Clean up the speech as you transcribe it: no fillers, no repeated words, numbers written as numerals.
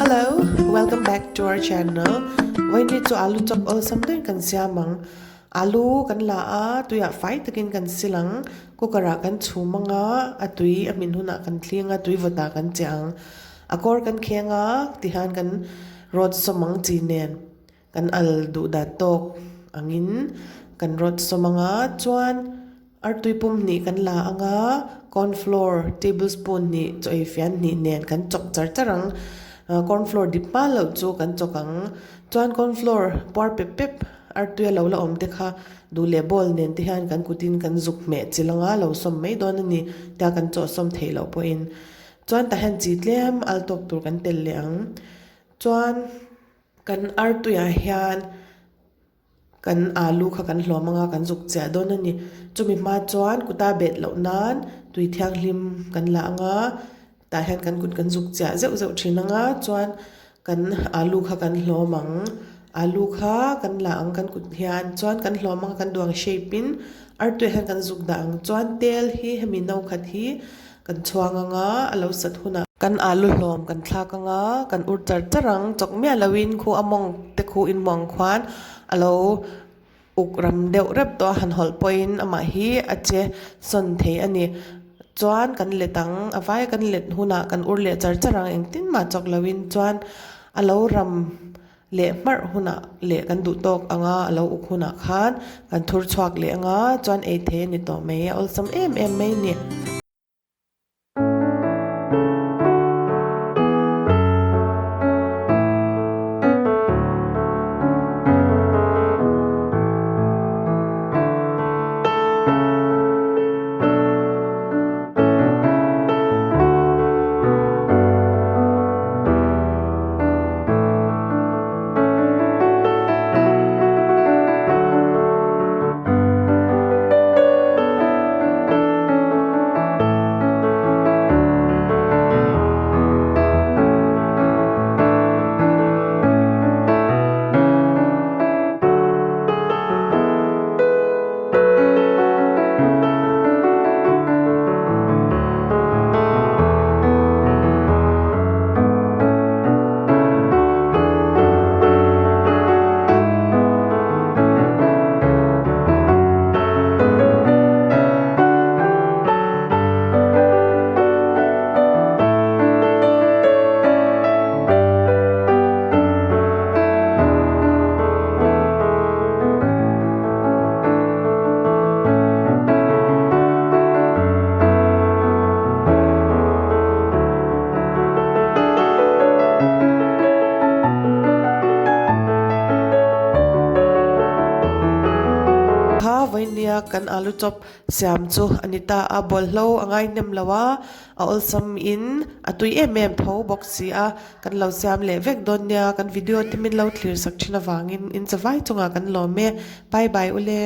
Hello, welcome back to our channel. Vaini chu alu chop awlsam deuhin kan siam ang. Alu kan la a, tuiah fai takin kan sil ang. Cooker ah kan chhum ang a, a tui a hmin hunah kan thling a, tui vawtah kan chiah ang. A kawr kan kheng a, tihian kan rawt sawm ang chi nen. Kan al duh dan tawk angin kan rawt sawm ang a, chuan artui pum hnih kan la ang a, corn flour table spoon hnih chaw ei fian hnih nen kan chawk char char ang, corn flour dip hma loh chu kan chawk ang, chuan corn flour puar pep pep artui a lo la awm te kha duh leh bowl nen te hian kan kutin kan zuk hmeh chilh ang a, lo sawm mai dawn a ni tia kan chawh sawm theih loh pawhin chuan tah hian chi tlem al tawk tur kan tel leh ang, chuan. Kan artuiah hian kan alu kha kan hlawm anga kan zuk chiah dawn a ni. Chumi hma chuan kuta bet loh nan tui thianghlim kan la anga tah hian kan kut kan zuk chiah zeuh zeuh thin anga chuan kan alu kha kan hlawm ang. Alu kha kan la ang kan kut hian chuan kan hlawm anga kan duang shape in artuiah hian kan zuk dah ang chuan tel hi hemi no khat hi Kan chhuang anga a lo sat hunah. Kan alu hlawm kan thlak anga kan ur char char ang chawk miah loin khu a mawng te khu in hmuang khuan a lo uk ram deuh rep tawh a han hawlh pawhin amah hi a che sawn thei a ni. Chuan kan let ang a vai kan let hunah kan ur leh char char ang engtin mah chawk loin chuan a lo ram leh hmarh hunah leh kan duh tawk anga a lo uk hunah khan kan thur chhuak leh anga chuan ei thei a ni tawh mai a awlsam em em mai a ni. Kha vawinia kan alu chawp siam chu a ni ta a, bawlhlo a ngai hnem lo a, a awlsam in a tui em em tho bawk si a, kan lo siam leh vek dawn nia, kan video te min lo thlir sak thin avangin in chavai chungah kan lawm e, bye bye ule.